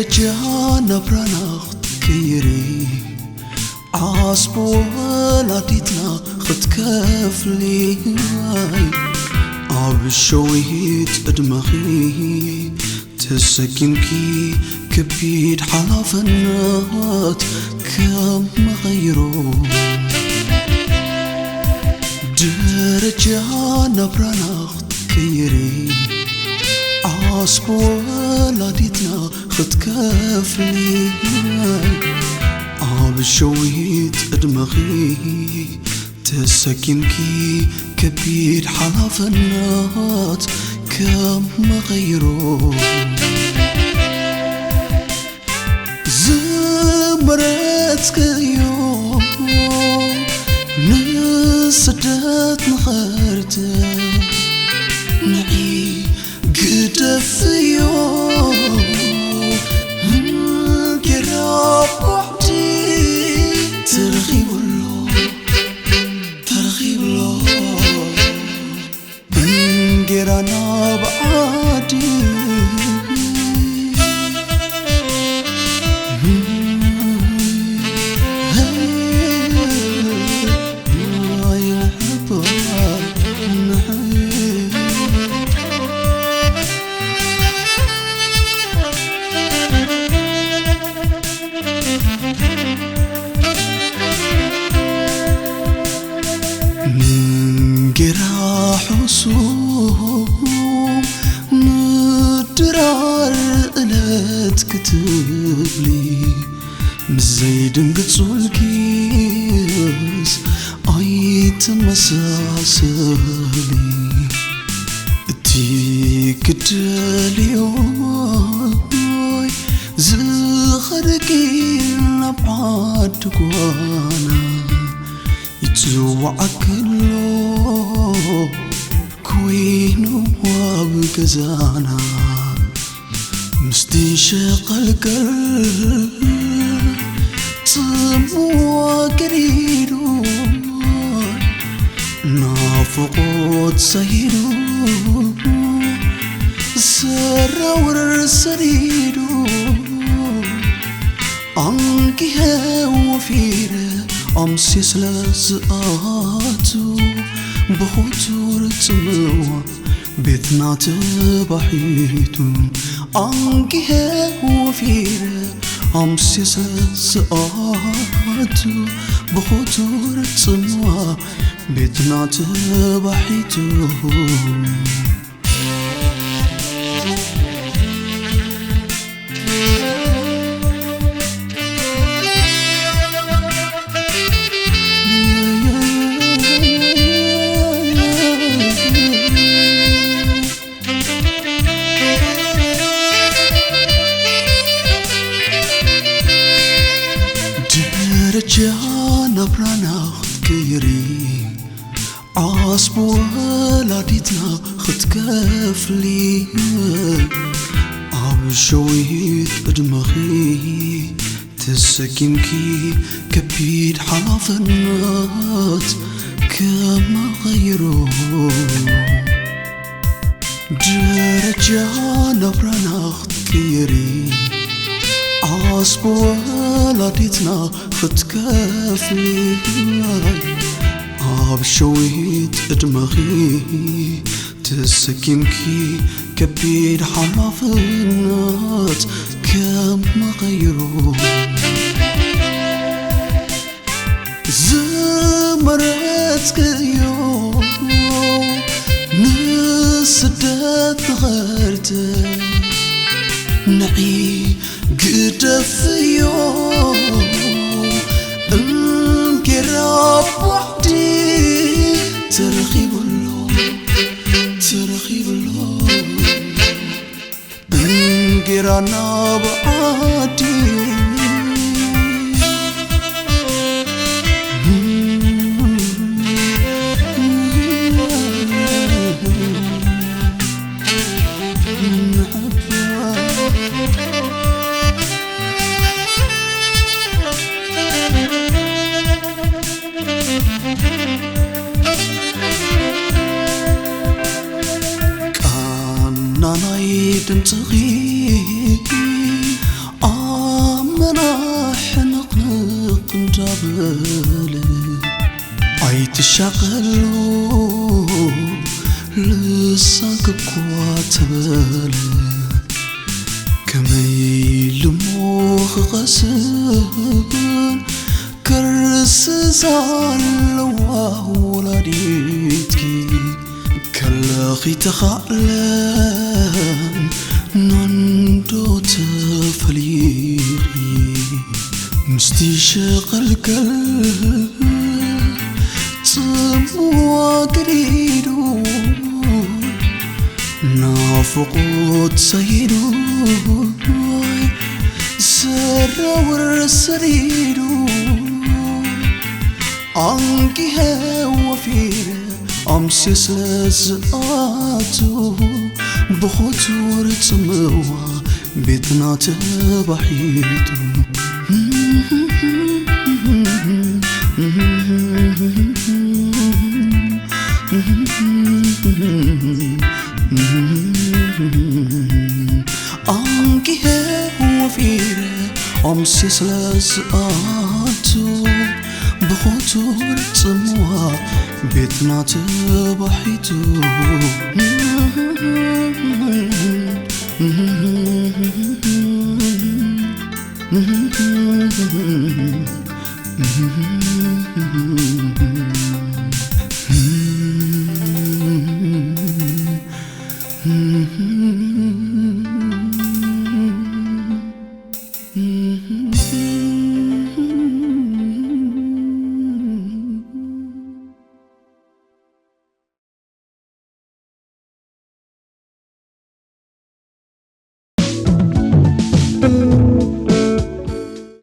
ጃ ናብራና ክትቅይሪ፣ ዓስቢ ወላዲትና ክትከፍሊ፣ ኣብ ሸዊት ዕድመኺ ተሰኪምኪ ከቢድ ሓላፍነት ከም መቐይሮ፣ ደረጃ ናብራና ክትቅይሪ፣ ዓስቢ ወላዲትና ክትከፍሊ፣ ኣብ ሸዊት ዕድመኺ ተሰኪምኪ ከቢድ ሓላፍነት ከም መቐይሮ፣ ዝመረጽክዮ ንስደት ንኸርተ ንዒ ግደፍዮ፣ እንጌራ ቡዕዲ ተረኺቡሎ፣ ተረኺብሎ። እንጌራና ብዓዲ እንጌራ ሕሱም ምድራር እለት ክትብሊ፣ ምስ ዘይድንግጹልኪስ ኣይትመሳሰሊ። እቲ ክትደልዮይ ዝኸደኪ ናብ ዓዲ ጓና ይጽዋዓክሎ ኮይኑ ኣብ ገዛና ምስቲ ሸቐልቀል ጽምዋ ገዲዱ ናፍቖት ሰይዱ ሰራውር ሰዲዱ ኣንጊሀ ወፊረ ኣምስየ ስለ ዝኣቱ ብኹቱር ጽምዋ ቤትና ተባሒቱ ኣንጊሀ ወፊረ ኣምስየ ስለ ዝኣቱ ብኹቱር ጽምዋ ቤትና ተባሒቱ። ደረጃ ናብራና ክትቅይሪ ዓስቢ ወላዲትና ክትከፍሊ ኣብ ሸዊት ዕድመኺ ተሰኪምኪ ከቢድ ሓላፍነት ከመቐይሮ ደረጃ ናብራና ክትቅይሪ ዓስቢ ወላዲትና ክትከፍሊ ኣብ ሸዊት ዕድመኺ ተሰኪምኪ ከቢድ ሓላፍነት ከመቐይሮ ዝመረጽክዮ ንስደት ንኸርተ ንዒ ግደፍዮ እንጌራ ባዕዲ ተረኺብሎ ተረኺብሎ እንጌራ ናብ ዓዲ ቃና ናይ ድምፅኺ ኣይትሻቐሉ ልሳንክ እኳ ተበለ ከመይ ኢሉሞ ክቐስን ከርስ ዘለዋ ወላዲትኪ ከለኺ ተኻእለን ናንዶ ተፈሊኺ ምስቲ ሸቐልቀል ጽምዋ ግዲዱ ናፍቖት ሰይዱ ሰራውር ሰዲዱ ኣንጊሀ ወፊረ ኣምስየ ስለ ዝኣቱ ብኾቱር ጽምዋ ቤትና ተባሒቱ ኣንጊሀ ወፊረ ኣምስየ ስለ ዝኣቱ ብኾቱር ጽምዋ ቤትና ተባሒቱ